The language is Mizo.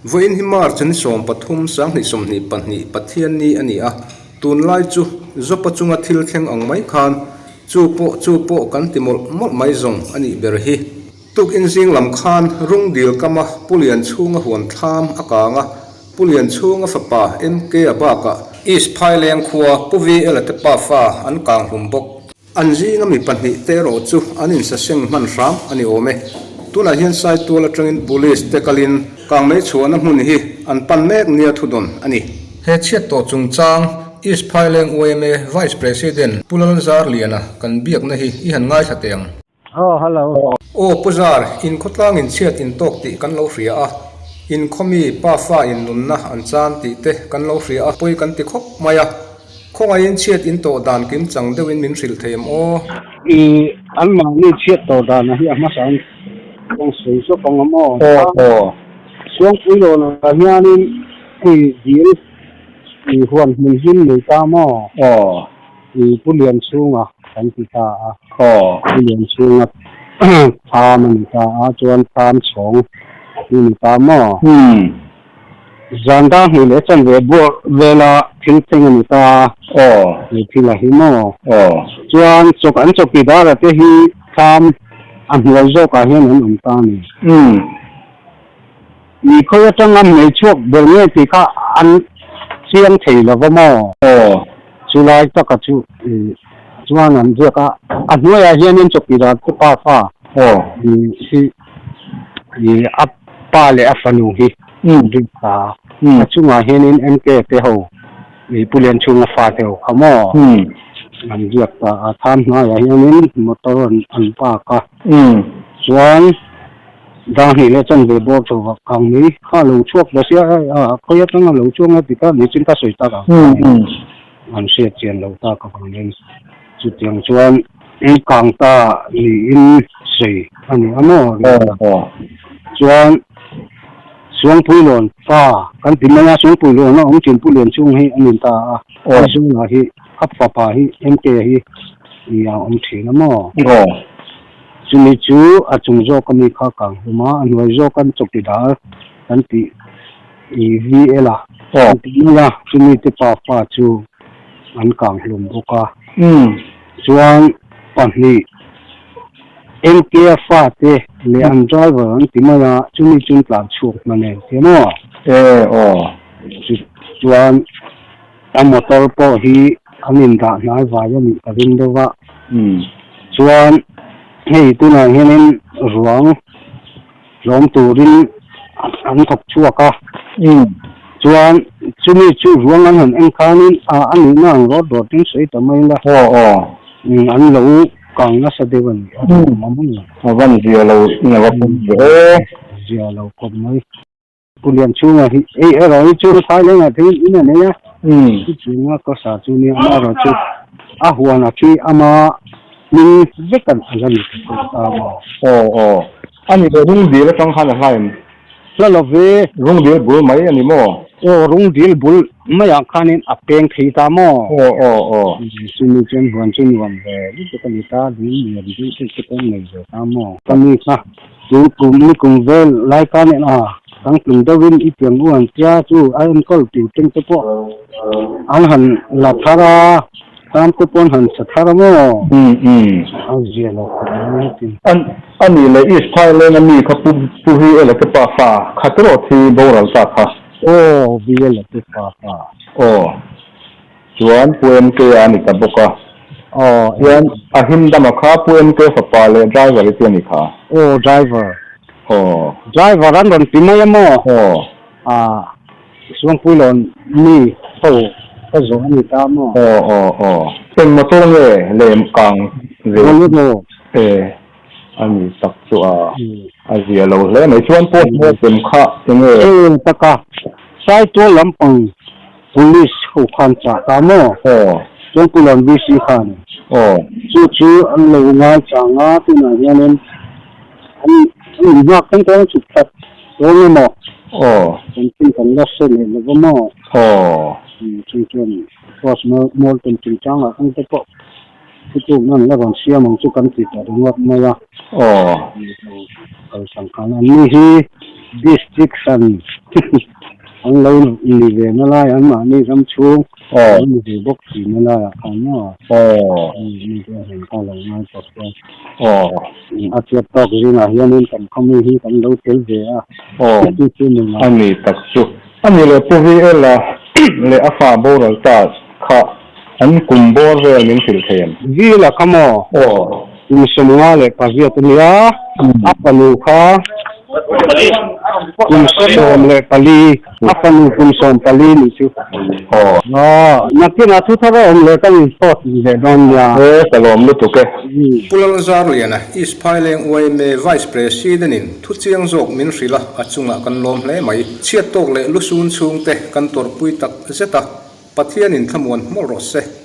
Vawiin hi March ni 13, 2022 Pathianni a ni a, tunlai chu Zopa chunga thil thleng ang mai khan chu pawh chu pawh kan ti mawlh mawlh mai zawng a nih ber hi. Tukin zing lam khan Rungdil kama Pu Lianchhunga huan thlam a kang a, Pu Lianchhunga fapa MK a bakah East Phaileng khua Pu VL-a te pafa an kang hlum bawk. An zinga mi pahnih te erawh chu an insaseng hman hram a ni awm e. Tunah hian Saitual atangin Police te kalin kangmei chhuahna hmun hi an pan mek nia thudawn a ni. He chhiat tawh chungchang East Phaileng yma Vice President Pu Lalzarliana kan biakna hi i han ngaithla teh ang. Aw hello. Aw Pu Zar, in khawtlang in chhiat in tawk tih kan lo hria a, in khawmi pa fa in nunna an chan tih te kan lo hria a, pawi kan ti khawp mai a. Khawngaihin chhiat in tawh dan kim chang deuhin min hrilh thei em aw? I an mahni chhiat tawh dan hi a hmasa an kawng sawi zawk ang em aw? Aw aw. Suangpui lawnah hianin hei dil i huan hmun hlim nei ta maw? Aw. I Pu Lianchhunga kan ti ta a. Aw. Pu Lianchhunga tham a ni ta a, chuan tham chhawng hi ni ta maw? Umm. Zan dar hnih leh chan ve buar vela thil thleng a ni ta. Aw. He thil a hi maw? Aw. Chuan chawk an chawpi dara te hi thlam a hnuai zawkah hian an awm ta a ni. Umm. Mi khawi atanga hmei chhuak ber nge tih kha an chiang thei lo va maw? Aw. Chulai taka chu chuan an ziak a, a hnuaiah hianin chawpi dar te pa fa Aw. hi a pa leh a fanu hi rin ta. A chungah hianin MK te ho ih Pu Lianchhunga fa te ho kha maw an ziak ta a, tham hnaiah hianin motor an park a, chuan dar hnih leh chanve bawr tho vak ang mai kha lo chhuak ta sia a khawi atanga lo chuang a ti kha ni chin ka sawi tak ang an hriat chian loh tak avangin chutiang chuan In kang ta niin sawi a ni a maw? Chuan Suangpuilawn pa kan ti mai a, Suangpuilawn a awm thin Pu Lianchhung hi a nin ta a, Aizawla hi a fapa hi MK hi i a awm thin a maw? Chumi chu a chung zawk ami kha kang hlum a, a hnuai zawk an chawkidar kan tih i VL a kan ti mai a, chumi te pafa chu an kang hlum bawk a. Chuan pahnih MK-a fate leh an driver an ti mai a, chumi chu an tlan chhuak hman em tia maw? E aw. Chuan a motor pawh hi an indah hnai vai a nih ka ring deuh a. Chuan hei tunah hianin ruang hlawm turin an thawk chhuak a. Chuan chumi chu ruang an han en khanin a a nihna ang rawt rawtin sawi ta mai la. Aw aw. An lo kang nasa deuh a ni a rawt awm a ni. A van zia lo in a va pawm ve aw. Zia lo kawp mai. Pu Lianchhunga hi ei erawh hi chu Thailand ah phei in a nei a. Chutianga ka sa chu nia amaherawh chu a huan a thi ama hming vek an la ni ta maw. Aw aw. A ni lo, rungdil atang khan a hla em? Hla lo ve. Rungdil bul mai a ni maw? Aw, rungdil bul maiah khanin a peng thei ta maw? Aw, aw, aw. Chumi chuan huan chu nuam ve lutuk a ni ta, dil lian deuh deuh te pawh nei ve ta maw? Ka mi kha chu kum ni kum vel lai khanin a tangtlung deuhin i piang u an tia chu a enkawl tur teng te pawh an han la thar a. Tam te pawn han sa thar a maw? Umm umm. A zia lo khawp mai a ti. An a nih leh East Thailand a mi kha Pu Pu hi Ela te pa fa khat erawh thi boral ta kha. Aw Vi Ela te pa fa. Aw. Chuan Pu MK a ni ta bawk a. Aw. Chuan a him dama kha Pu MK fapa leh driver i ti a ni kha. Aw driver. Aw. Driver an rawn ti mai a maw? Aw. Ah. Suangpuilawn mi ho ka zawh a ni ta maw? Aw aw aw. Eng motor nge lem kang ve? Bolero. E a ni tak chu a a zia lo hle mai. Chuan post mortem kha enge? E taka Saitual lampang police ho khan chah ta maw? Aw. Suangpuilawn VC khan. Aw. Chu chu an lo ngai chang a, tunah hianin an inhngak thleng thleng chhuk that. Dawn emaw? Aw. Engtin kan la hre leh lo va maw? Aw. Chung chuan Cross Molten chungchangah kawng te pawh thutlukna an la rawn siam ang chu kan ti ta ringawt mai a. Aw. Kal chang khan an ni hi. District hran an lo ni ve na lai an mahni ram chhung lo ni ve bawk si na laiah khan maw mi te hian kha lo ngai tawp chuan a chhiat tawk zingah hianin kan khawmi hi kan lo tel ve a chu chu ni mai. A ni tak chu. A ni leh Pu VL a leh a fa boral ta kha an kum bawr vel min hrilh thei em? VL a kha maw? Kum 58 a nia, a fanu kha kum 14, a fanu kum 14 nih chu. Nakinah thu thar a awm leh ka in post leh dawn nia. He ka lawm lutuk e. Pu Lalzarliana, East Phaileng yma Vice President in thu chiang zawk min hrilh a, a chungah kan lawm hle mai. Chhiat tawk leh lusun chhungte kan tawrhpui tak zet a, Pathianin thlamuan hmawlh rawh se.